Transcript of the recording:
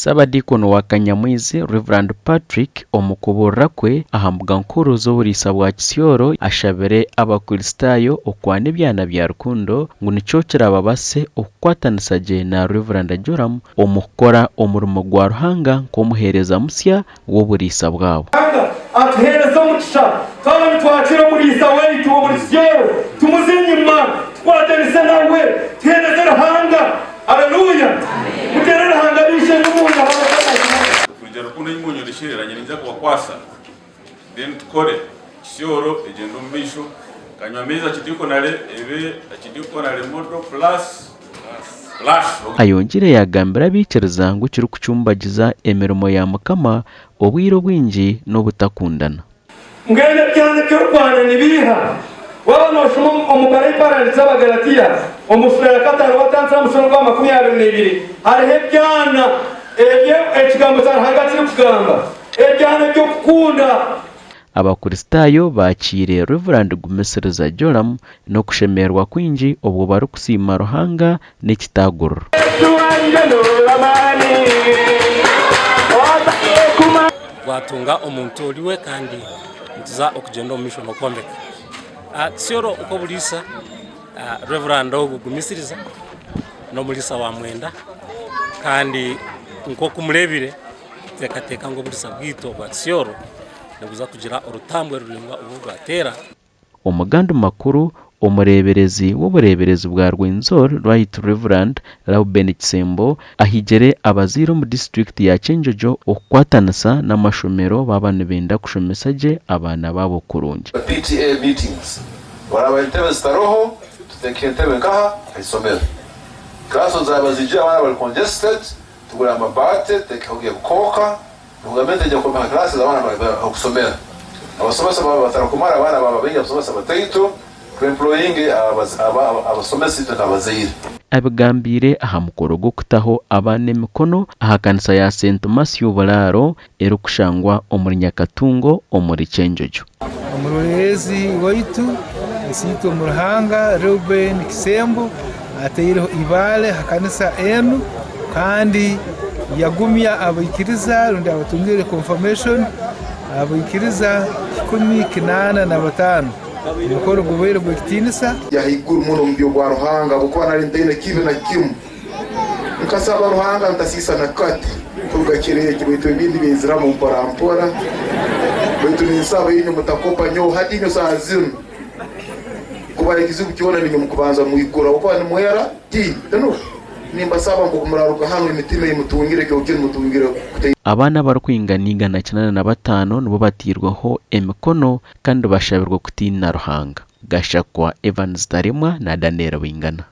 Ssaabadiikoni wa Kanyamwizi, Rev. Patrick omu kubuurira kwe aha mbuga nkuru z'oburiisa bwa Kisyooro ashabire abakristaayo okwana ebyana bya rukundo ngu nikyo kirababasise okukwatanisa gye na Rev. Joram omu kukora omurimo gwa Ruhanga nk'omuheereza musya w'oburiisa bwabo. Ruhanga atuheereze omugisha twaba nitwakiira omuriisa waitu omuri Kisyooro, tumuze enyima, tukwatanise nawe, tuheereze Ruhanga. Haleluya! Muteere Ruhanga ab'eishe-emwe omu ngaro ahabw'okuba. Kwija rukundo ei munyorekire nanye ninza kubakwasa then tukore Kisyooro egyende omu maisho Kanywa-maizi Archidiaconale ebe Archidiaconale model plus plus. Ayongyire yaagambira abaikiriza ngu ekirikucumbagiza emirimo ya Mukama obwire obwingi n'obutakundana. Mbwenu ebyana ebi orikwana nibiiha? Waaba nooshoma omu baruha ei Paulo yaandikiire Abagalatiya, omu shuura ya kataano watandikire aha mushoro gwa 22, hariho ebyana ebi Ekigambo kya Ruhanga kirikugamba, ebyana eby'okukunda. Abakristaayo baakiire Rev. Gumisiriza Joram n'okushemererwa kwingi obwo barikusiima Ruhanga n'ekitaaguriro. Gwatunga omuntu oriwe kandi nituza okugyenda omu maisho n'okwombeka. Kisyooro nk'oburiisa Rev. Ogu Gumisiriza n'omuriisa wa mwenda kandi nk'oku mureebire nituteekateeka ngu oburiisa bwaitu obwa Kisyooro nibuza kugira orutambwe ruraingwa obu bwateera. Omugandi makuru, Omureeberezi w'obureeberezi bwa Rwenzori Right Rev. Reuben Kisembo ahigire abazaire omu disiturikiti ya Kyenjojo okukwatanisa n'amashomero baaba nibenda kushomesa gye abaana baabo kurungi. PTA meetings Waraba entebe zitaroho tuteeke entebe nkaha aha isomero. Class zaba zijire abaana bari congested tugure amabaati tutekeho ebikooka. Gavumenti eija kwombeka classes abaana babe ah'okusomera. Abasomesa baaba batarikumara abaana baaba baingi abasomesa bataito, tu employinge abasomesa itwe nk'abazaire. Abigambiire aha mukoro gw'okutaho abaana emikono aha kanisa ya St Mathew Bulaaro erikushangwa omuri Nyakatungo omuri Kyenjojo. Omuroreerezi waitu Isiitwe omu Ruhanga Reuben Kisembo ataireho ibaare aha kanisa enu kandi yagumya abaikiriza rundi abatungire confirmation abaikiriza 185. Omukoro gubaire gw'ekitiinisa. Yahaiguru muno omu by'obwa Ruhanga ahabw'okuba nari ntaine kibi na kimwe. Nkasaba Ruhanga ntasiisa na kati kuruga kiro eki, baitu ebindi byaiziramu mpora mpora. Baitu ninsaba inywe mutakopa nyowe hati inywe saaha zinu kubaha ekizibu kyona niinywe mukubanza mwiguru ahabw'okuba nimwera ti tinu. Nimbasaba nk'oku muraruga hanu emitima ei mutungire kiro kinu mutungire kutaine. Abaana abarikwingana 805 nibo batairweho emikono kandi bashabirwe kutiina Ruhanga. Gashakwa Evans Taremwa na Daniel Baingana.